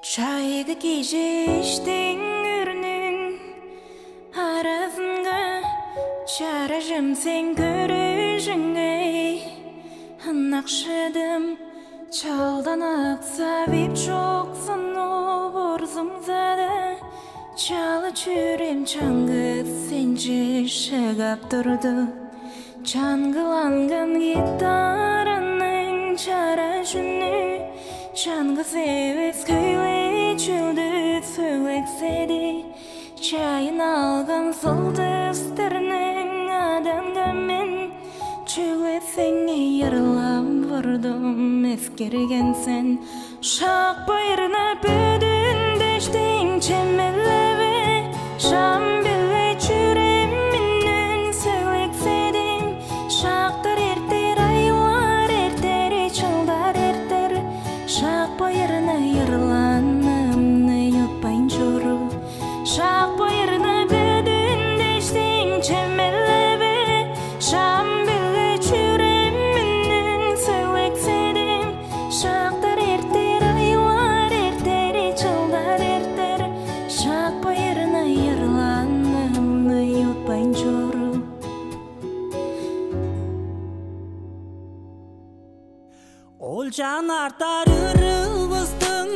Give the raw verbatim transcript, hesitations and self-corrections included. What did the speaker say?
Чайгы кижи иштиң үрнүң аразынга чаражым сен көрүжүңей, ынакшыдым чалдан аксап ипчоксун обурзумзада, чалы чүрем чаңгыс сенче шыгап турду. Чаңгыланган гитараның чара чүнү чаңгыс эвес көйлей чүлдү сөлекседи. Чайын алган сылдыстырның аданга мен чүгле сеңе йырлап бурдум, эскерген сен. Шак байырына бөдүн дештиң чемелеве, шам биле чүреминден сөлекседим. Шактар эртер, айлар эртер, чылдар эртер, шак байырына йырланымны утпайн чору. Шак байырына бөдүн дештиң чемелеве, шам биле чүреминден сөлекседим. Шактар эртер, айлар эртер, чылдар эртер, шак байырына йырланымны утпайн чору. Ол чаан артар ырывыстың